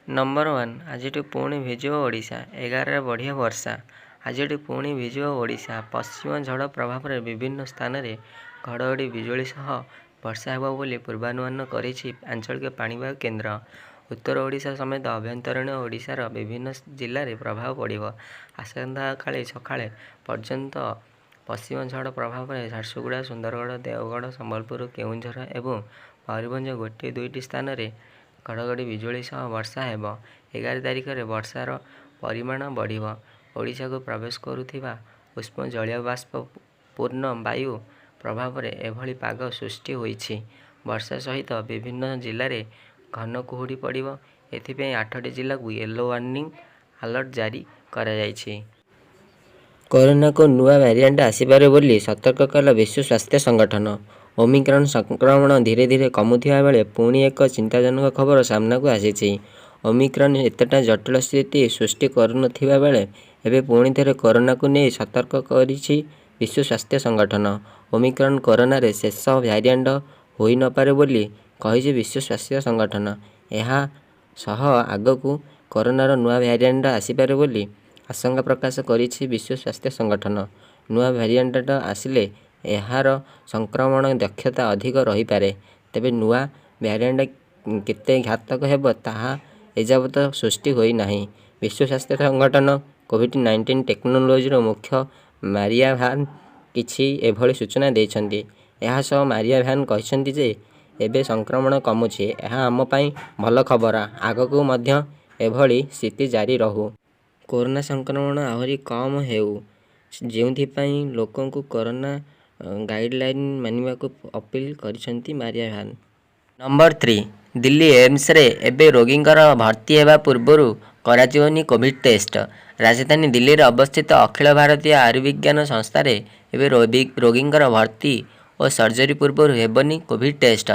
Number one, ଆଜିଠୁ ପୁଣି ଭିଜିବ ଓଡ଼ିଶା, 11ରେ ବଢ଼ିବ ବର୍ଷା। ଆଜିଠୁ ପୁଣି ଭିଜିବ ଓଡ଼ିଶା। ପଶ୍ଚିମ ଝଡ଼ ପ୍ରଭାବରେ ବିଭିନ୍ନ ସ୍ଥାନରେ ଘଡ଼ଘଡ଼ି ବିଜୁଳି ସହ ବର୍ଷା ହେବ ବୋଲି ପୂର୍ବାନୁମାନ କରିଛି ଆଞ୍ଚଳିକ ପାଣିପାଗ କେନ୍ଦ୍ର। ଉତ୍ତର ଓଡ଼ିଶା ସମେତ ଆଭ୍ୟନ୍ତରୀଣ ଓଡ଼ିଶାର ବିଭିନ୍ନ ଜିଲ୍ଲାରେ ପ୍ରଭାବ ପଡ଼ିବ। ଆସନ୍ତାକାଲି ସକାଳ ପର୍ଯ୍ୟନ୍ତ ପଶ୍ଚିମ ଝଡ଼ ପ୍ରଭାବରେ ଝାରସୁଗୁଡ଼ା, ସୁନ୍ଦରଗଡ଼, ଦେଓଗଡ଼, ସମ୍ବଲପୁର, କେଉଁଝର ଏବଂ ମୟୂରଭଞ୍ଜର ଗୋଟିଏ ଦୁଇଟି ସ୍ଥାନରେ ଘଡ଼ଘଡ଼ି ବିଜୁଳି ସହ ବର୍ଷା ହେବ। 11 ତାରିଖରେ ବର୍ଷାର ପରିମାଣ ବଢ଼ିବ। ଓଡ଼ିଶାକୁ ପ୍ରବେଶ କରୁଥିବା ଉଷ୍ମ ଜଳୀୟବାଷ୍ପ ପୂର୍ଣ୍ଣ ବାୟୁ ପ୍ରଭାବରେ ଏଭଳି ପାଗ ସୃଷ୍ଟି ହୋଇଛି। ବର୍ଷା ସହିତ ବିଭିନ୍ନ ଜିଲ୍ଲାରେ ଘନ କୁହୁଡ଼ି ପଡ଼ିବ। ଏଥିପାଇଁ ଆଠଟି ଜିଲ୍ଲାକୁ ୟେଲୋ ୱାର୍ଣ୍ଣିଂ ଆଲର୍ଟ ଜାରି କରାଯାଇଛି। କରୋନାର ନୂଆ ଭାରିଆଣ୍ଟ ଆସିପାରେ ବୋଲି ସତର୍କ କଲା ବିଶ୍ୱ ସ୍ୱାସ୍ଥ୍ୟ ସଂଗଠନ। ଓମିକ୍ରନ ସଂକ୍ରମଣ ଧୀରେ ଧୀରେ କମୁଥିବା ବେଳେ ପୁଣି ଏକ ଚିନ୍ତାଜନକ ଖବର ସାମ୍ନାକୁ ଆସିଛି। ଓମିକ୍ରନ ଏତେଟା ଜଟିଳ ସ୍ଥିତି ସୃଷ୍ଟି କରୁନଥିବା ବେଳେ ଏବେ ପୁଣିଥରେ କରୋନାକୁ ନେଇ ସତର୍କ କରିଛି ବିଶ୍ୱ ସ୍ୱାସ୍ଥ୍ୟ ସଂଗଠନ। ଓମିକ୍ରନ କରୋନାର ଶେଷ ଭାରିଆଣ୍ଟ ହୋଇନପାରେ ବୋଲି କହିଛି ବିଶ୍ୱ ସ୍ୱାସ୍ଥ୍ୟ ସଂଗଠନ। ଏହାସହ ଆଗକୁ କରୋନାର ନୂଆ ଭାରିଆଣ୍ଟ ଆସିପାରେ ବୋଲି ଆଶଙ୍କା ପ୍ରକାଶ କରିଛି ବିଶ୍ୱ ସ୍ୱାସ୍ଥ୍ୟ ସଂଗଠନ। ନୂଆ ଭାରିଆଣ୍ଟ ଆସିଲେ ଏହାର ସଂକ୍ରମଣ ଦକ୍ଷତା ଅଧିକ ରହିପାରେ। ତେବେ ନୂଆ ଭାରିଆଣ୍ଟ କେତେ ଘାତକ ହେବ ତାହା ଏଯାବତ ସୃଷ୍ଟି ହୋଇନାହିଁ। ବିଶ୍ୱ ସ୍ୱାସ୍ଥ୍ୟ ସଂଗଠନ କୋଭିଡ-ନାଇଣ୍ଟିନ ଟେକ୍ନୋଲୋଜିର ମୁଖ୍ୟ ମାରିଆ ଭାନ କିଛି ଏଭଳି ସୂଚନା ଦେଇଛନ୍ତି। ଏହାସହ ମାରିଆ ଭାନ କହିଛନ୍ତି ଯେ, ଏବେ ସଂକ୍ରମଣ କମୁଛି ଏହା ଆମ ପାଇଁ ଭଲ ଖବର। ଆଗକୁ ମଧ୍ୟ ଏଭଳି ସ୍ଥିତି ଜାରି ରହୁ। କରୋନା ସଂକ୍ରମଣ ଆହୁରି କମ ହେଉ। ଯେଉଁଥିପାଇଁ ଲୋକଙ୍କୁ କରୋନା ଗାଇଡଲାଇନ ମାନିବାକୁ ଅପିଲ କରିଛନ୍ତି ମାରିଆ ଭାନ। ନମ୍ବର ଥ୍ରୀ, ଦିଲ୍ଲୀ ଏମ୍ସରେ ଏବେ ରୋଗୀଙ୍କର ଭର୍ତ୍ତି ହେବା ପୂର୍ବରୁ କରାଯିବନି କୋଭିଡ ଟେଷ୍ଟ। ରାଜଧାନୀ ଦିଲ୍ଲୀରେ ଅବସ୍ଥିତ ଅଖିଳ ଭାରତୀୟ ଆୟୁର୍ବିଜ୍ଞାନ ସଂସ୍ଥାରେ ଏବେ ରୋଗୀଙ୍କର ଭର୍ତ୍ତି ଓ ସର୍ଜରୀ ପୂର୍ବରୁ ହେବନି କୋଭିଡ ଟେଷ୍ଟ।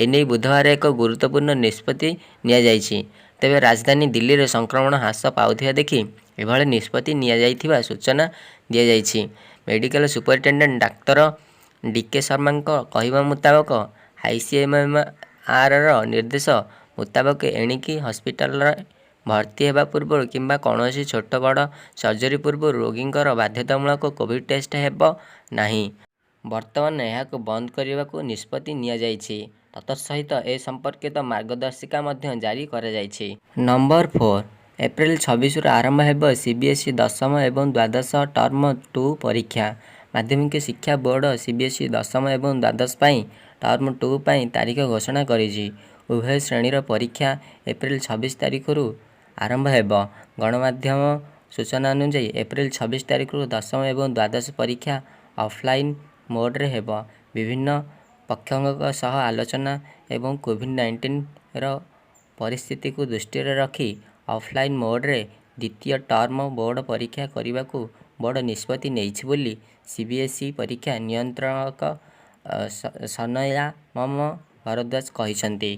ଏନେଇ ବୁଧବାର ଏକ ଗୁରୁତ୍ୱପୂର୍ଣ୍ଣ ନିଷ୍ପତ୍ତି ନିଆଯାଇଛି। ତେବେ ରାଜଧାନୀ ଦିଲ୍ଲୀରେ ସଂକ୍ରମଣ ହ୍ରାସ ପାଉଥିବା ଦେଖି ଏଭଳି ନିଷ୍ପତ୍ତି ନିଆଯାଇଥିବା ସୂଚନା ଦିଆଯାଇଛି। ମେଡିକାଲ ସୁପରିଟେଣ୍ଡେଣ୍ଟ ଡାକ୍ତର ଡିକେ ଶର୍ମାଙ୍କ କହିବା ମୁତାବକ, ଆଇସିଏମଆରର ନିର୍ଦ୍ଦେଶ ମୁତାବକ ଏଣିକି ହସ୍ପିଟାଲରେ ଭର୍ତ୍ତି ହେବା ପୂର୍ବରୁ କିମ୍ବା କୌଣସି ଛୋଟ ବଡ଼ ସର୍ଜରୀ ପୂର୍ବରୁ ରୋଗୀଙ୍କର ବାଧ୍ୟତାମୂଳକ କୋଭିଡ ଟେଷ୍ଟ ହେବ ନାହିଁ। ବର୍ତ୍ତମାନ ଏହାକୁ ବନ୍ଦ କରିବାକୁ ନିଷ୍ପତ୍ତି ନିଆଯାଇଛି। ତତସହିତ ଏ ସମ୍ପର୍କିତ ମାର୍ଗଦର୍ଶିକା ମଧ୍ୟ ଜାରି କରାଯାଇଛି। ନମ୍ବର ଫୋର, ଏପ୍ରିଲ 26ରୁ ଆରମ୍ଭ ହେବ ସିବିଏସ୍ଇ ଦଶମ ଏବଂ ଦ୍ୱାଦଶ ଟର୍ମ ଟୁ ପରୀକ୍ଷା। ମାଧ୍ୟମିକ ଶିକ୍ଷା ବୋର୍ଡ ସିବିଏସ୍ଇ ଦଶମ ଏବଂ ଦ୍ୱାଦଶ ପାଇଁ ଟର୍ମ ଟୁ ପାଇଁ ତାରିଖ ଘୋଷଣା କରିଛି। ଉଭୟ ଶ୍ରେଣୀର ପରୀକ୍ଷା ଏପ୍ରିଲ 26 ତାରିଖରୁ ଆରମ୍ଭ ହେବ। ଗଣମାଧ୍ୟମ ସୂଚନା ଅନୁଯାୟୀ, ଏପ୍ରିଲ 26 ତାରିଖରୁ ଦଶମ ଏବଂ ଦ୍ୱାଦଶ ପରୀକ୍ଷା ଅଫଲାଇନ ମୋଡରେ ହେବ। ବିଭିନ୍ନ ପକ୍ଷଙ୍କ ସହ ଆଲୋଚନା ଏବଂ କୋଭିଡ-ନାଇଣ୍ଟିନର ପରିସ୍ଥିତିକୁ ଦୃଷ୍ଟିରେ ରଖି ଅଫଲାଇନ ମୋଡରେ ଦ୍ୱିତୀୟ ଟର୍ମ ବୋର୍ଡ ପରୀକ୍ଷା କରିବାକୁ ବୋର୍ଡ ନିଷ୍ପତ୍ତି ନେଇଛି ବୋଲି ସିବିଏସ୍ଇ ପରୀକ୍ଷା ନିୟନ୍ତ୍ରକ ସନୟାମମ ଭରଦ୍ୱାଜ କହିଛନ୍ତି।